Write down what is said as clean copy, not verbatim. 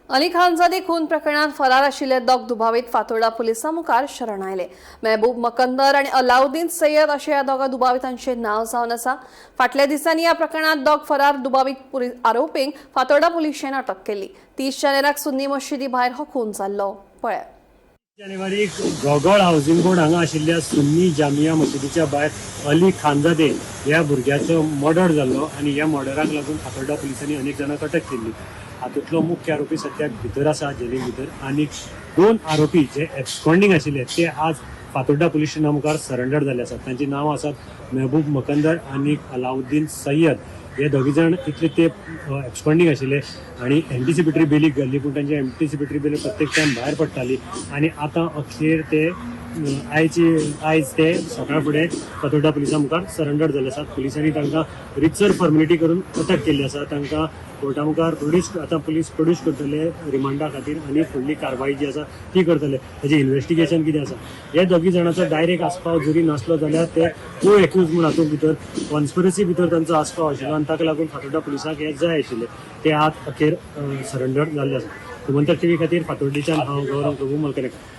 अली खानजादे खून प्रकरणात फरार आशिल्ले दोग दुबावीत फातोर्डा पुलिसां मुखार शरण आयले. मेहबूब मकंदर आनी अलाउद्दीन सय्यद अशें ह्या दोगां दुबावितांचें नांव जावन आसा. फाटल्या दिसांनी ह्या प्रकरणात दोग फरार दुबावीत आरोपींक फातोर्डा पुलिशेन अटक केल्ली. 30 जानेराक सुन्नी मशिदी भायर हो खून जाल्लो. पळयात. जानेवारीक घोगळ हावसिंग बोर्ड हांगा आशिल्ल्या सुन्नी जामिया मशिदीच्या भायर अली खानजादे ह्या भुरग्याचो मर्डर जाल्लो आनी ह्या मर्डराक लागून फातोर्डा पुलिसांनी अनेक जाणांक अटक केल्ली. हातूंतलो मुख्य आरोपी सद्याक भितर आसा, जेलीन भितर, आनी दोन आरोपी जे एब्सकॉन्डिंग आशिल्ले ते आज फातोर्डा पुलीस स्टेशना मुखार सरेंडर जाल्ले आसात. तांची नांवां आसात मेहबूब मकंदर आनी अलाउद्दीन सय्यद. हे दोगी जाण इतले ते एब्सकॉन्डिंग आशिल्ले आनी एन्टिसिपेटरी बेलीक घाल्ली, पूण तांची एन्टिसिपेटरी बेल प्रत्येक टायम भायर पडटाली आनी आतां अखेर ते आयज ते सकाळ फुडें फातोर्डा पुलिसां मुखार सरेंडर जाल्ले आसात. पुलिसांनी तांकां रितसर फॉर्मेलिटी करून अटक केल्ली आसा. तांकां कोर्टा मुखार प्रोड्यूस, आतां पुलीस प्रोड्यूस करतले रिमांडा खातीर आनी फुडली कारवाय जी आसा ती करतले. ताजें इन्वेस्टिगेशन कितें आसा, हे दोगी जाणांचो डायरेक्ट आस्पाव जरी नासलो जाल्यार ते को एक्यूज म्हूण हातूंत भितर कॉन्स्पिरसी भितर तांचो आस्पाव आशिल्लो आनी ताका लागून फातोर्डा पुलिसांक हे जाय आशिल्ले. ते आज अखेर सरेंडर जाल्ले आसा. गोमंतक टीव्ही खातीर फातोर्डेच्यान हांव गौरव प्रभू मलकरेकर.